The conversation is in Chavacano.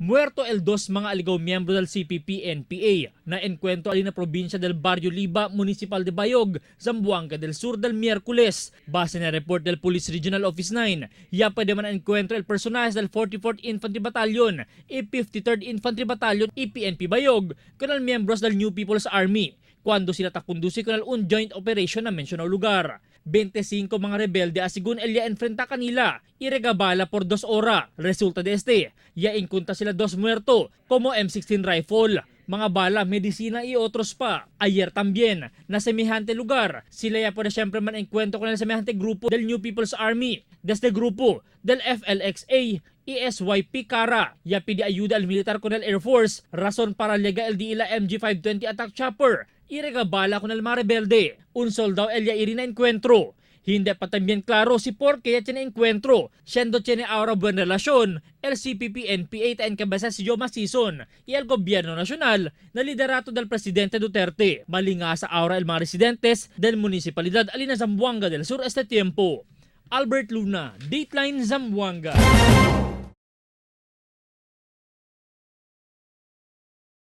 Muerto el dos mga aligaw miyembro del CPP-NPA na enkwentro ali na probinsya del Barrio Liba, Municipal de Bayog, Zamboanga del Sur del Miyerkules. Base na report del Police Regional Office 9, ya pwede man enkwentro el personajes del 44th Infantry Battalion y 53rd Infantry Battalion y PNP Bayog con el miembros del New People's Army cuando sila takundusi con el un joint operation na mensyonado lugar. 25 mga rebelde asigun el ya enfrenta kanila, iregabala por 2 ora. Resulta de este, ya inkunta sila dos muerto, como M16 rifle, mga bala, medisina y otros pa. Ayer también, na semejante lugar, sila ya por siyempre man encuentro con el semejante grupo del New People's Army, desde grupo del FLXA y SYP Cara. Ya pidi ayuda al militar con el Air Force, razón para lega el di ila MG520 attack chopper, iregabala con el mga rebelde. Un soldado el ya irina encuentro. Hindi pa también claro si por qué ya tiene encuentro, siendo tiene ahora buena relación el CPP-NPA ta encabeza si Joma Sison y el gobierno nacional na liderato del presidente Duterte. Malingasa ahora el mga residentes del municipalidad Alina Zamboanga del Sur este tiempo. Albert Luna, Dateline Zamboanga.